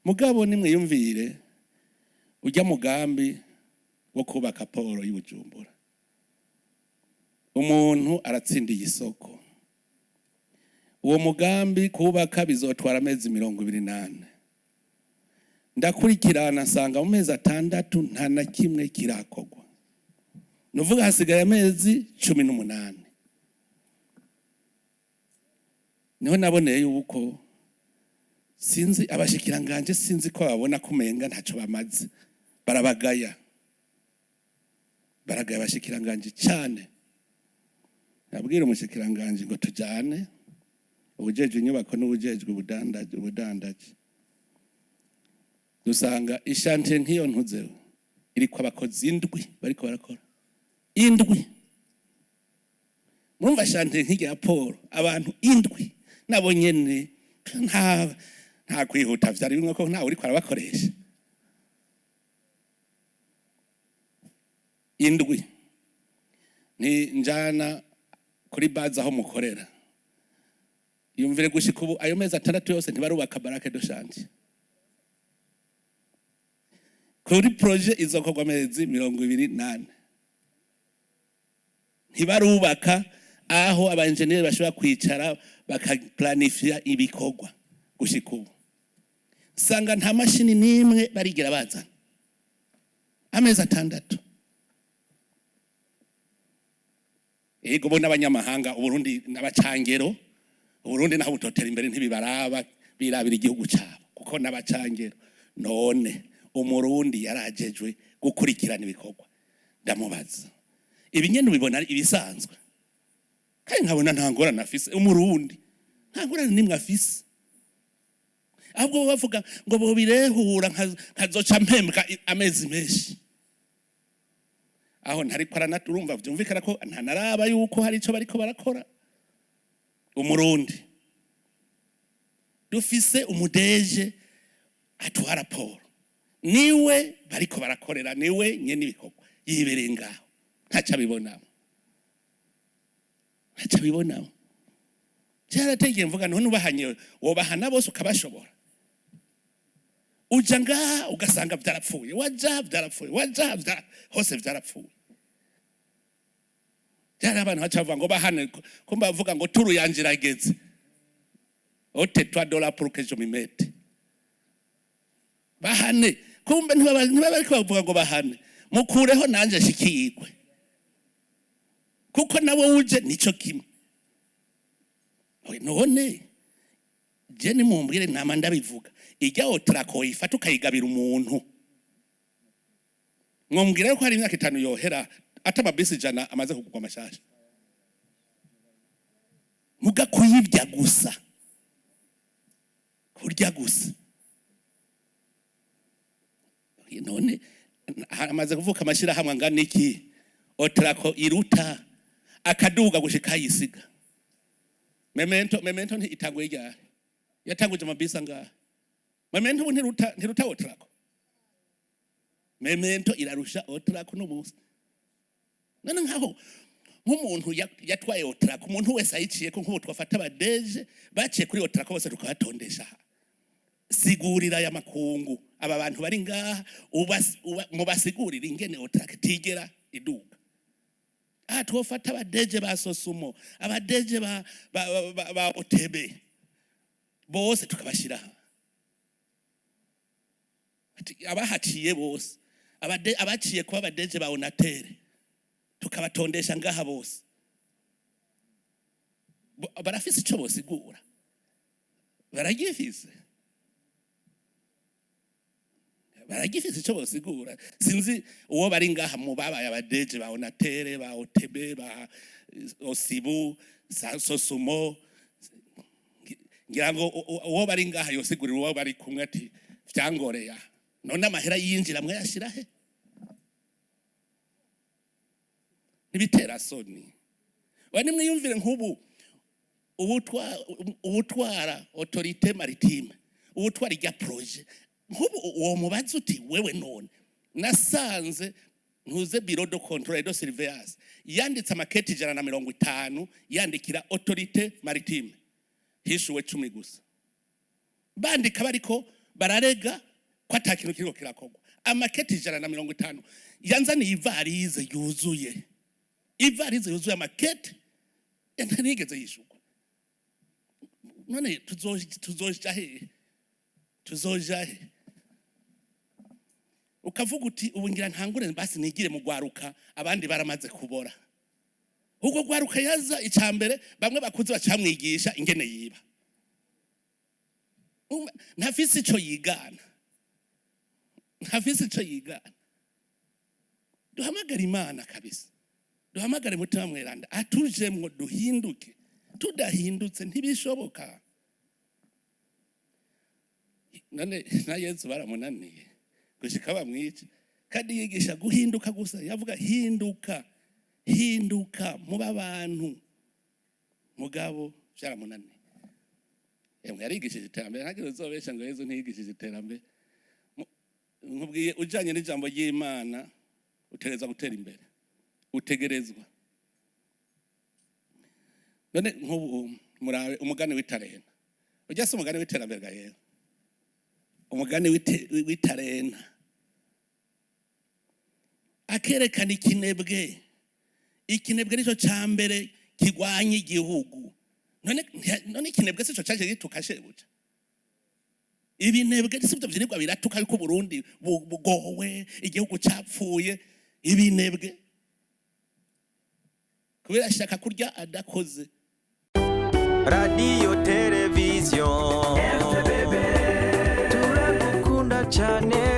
Mugabo nimwiyumvire ujya mugambi wo kubaka port y'Ibujumbura, umuntu aratsindiye isoko, uwo mugambi kubaka bizotwara amezi 24. Ndakurikirana nsanga mu mezi 6 nta na kimwe kirakorwa, nuvuga hasigaye amezi 18. Niho naboneye yuko sinzi abashikiranganje, sinzi ko babona kumenga ntaco bamaze, barabagaya, baragaya abashikiranganje cyane. Nabwira umushikiranganje ngo tujane, ubujejwe inyubako n'ubujejwe ubudandaji, dusanga i chantier nk'iyo ntuzeho iriko abakozi 7 bariko barakora 7. Murumva chantier nk'irya port, abantu 7 nabo nyene nta kwihuta vyari bimwe, ko ntawe uriko arabakoresha 7. Ni njana kuri base aho mukorera, yumvire gushika ubu ayo mezi 6 yose ntibarubaka baraque de chantier kuri projet izokorwa amezi 24. Ntibarubaka aho aba engineer bashobora kwicara bakaplanifia ibikorwa gushika ubu. Sanga nta mashini n'imwe barigera bazana amezi 6. Ego bo n'abanyamahanga, Uburundi n'abacangero, Uburundi naho butotera imbere ntibibaraba, birabira igihugu cyabo kuko n'abacangero. None Umurundi yarajejwe gukurikirana ibikorwa, ndamubaza ibi nyene ubibona ibisanzwe, kandi nkabona nta ngorane afise. Umurundi nta ngorane nimwe afise, ahubwo bavuga ngo bobirehura nkazoca mpembwa amezi menshi. Aho ntariko aranaturumva, vyumvikana ko ntanaraba yuko hari ico bariko barakora. Umurundi dufise umu DG atuha raporo, niwe bariko barakorera, niwe nyene ibikorwa, yibereye ngaho ntaco abibonamo, ntaco abibonamo. Cyarategeye mvuga none ubahanye wobahana bose ukabashobora. Uja ngaha ugasanga vyarapfuye, waja vyarapfuye, waja hose vyarapfuye. Byari abantu baca bavuga ngo bahane, ko bavuga ngo tour yanje irageze, ôte toi de là pour que je m'y mette. Bahane, kumbe ntibaba bariko bavuga ngo bahane, mukureho nanje nshikirwe, kuko nawe uje nico kimwe. None je nimumbwire, nama ndabivuga, ijya Otraco ifata ukayigabira umuntu, mwumvira ko hari imyaka 5 yohera ata amabisi 100 amaze kugurwa amashasha? Muga kuyibya gusa, kurya gusa. None amaze kuvuka amashirahamwe angana iki Otraco iruta akaduga gushika yisiga? Memento ntitanguye ryari? Yatanguje amabisi angahe? Memento ubu ntiruta Otraco. Memento irarusha Otraco no munsi. None nkaho nk'umuntu yatwaye Otraco, umuntu wese ayiciye ko, nk'ubu twafata aba DG baciye kuri Otraco bose tukabatondesha, sigurira aya makungu, aba bantu bari ngaha, mubasigurira ingene Otraco itigera iduga. Aha twofata aba DG ba Sosumo, aba DG ba OTB bose tukabashira, abahaciye bose, abaciye kuba aba DG ba Onatel, tukabatondesha ngaha bose, barafise ico bosigura, baragifise, baragifise ico bosigura. Sinzi uwo bari ngaha mu babaye aba DG ba Onatel, ba OTB, ba Osibu, Sosumo, ngira ngo uwo bari ngaha yosigurira uwo bari kumwe ati vyangoreya. None amahera yinjira mwayashira he? Ntibitera soni? We nimwiyumvire nk'ubu ubutwara autorité maritime, ubutwara irya projet, nk'ubu uwo mubaza uti wewe none nasanze ntuze bureau de contrôle et de surveillance yanditse amaketi 150 yandikira autorité maritime, hishuwe 10 gusa. Bandika bariko Bararega ko ata kintu kiriko kirakorwa. Amakete 150 yanzaniye, ivalise yuzuye, ivalise yuzuye amakete, ntigeze yishurwa. None tuzoja hehe? Tuzoja he? Ukavuga uti ubu ngira ntangure basi nigire mu gwaruka, abandi baramaze kubora. Ubwo gwaruka yaza, icambere bamwe bakuze bacamwigisha ingene yiba. Ntafise ico yigana, ntafise ico yigana. Duhamagare Imana kabisa, duhamagare Mutima Mweranda atujemwo, duhinduke. Tudahindutse ntibishoboka. None na Yesu baramunaniye gushika bamwica, kandi yigisha guhinduka gusa. Yavuga: "Hinduka, hinduka, muba abantu." Mugabo byaramunaniye. Emwe, yarigishije iterambere. Ntagire uzobesha ngo Yesu ntiyigishije iterambere. Nkubwiye, ujanye n'ijambo ry'Imana utegerezwa gutera imbere, utegerezwa. None nk'ubu murabe umugani w'itarenta. Ujya se umugani w'iterambere ga yewe, umugani w'itarenta akerekana ikinebwe. Ikinebwe nicyo ca mbere kigwanya igihugu. None ikinebwe sico caje gituka shebuja? Ibinebwe sivyo vyirirwa biratuka yuko Burundi bugowe, igihugu capfuye? Ibinebwe kubera ashaka kurya adakoze. Radiyo, televiziyo, turagukunda cyane.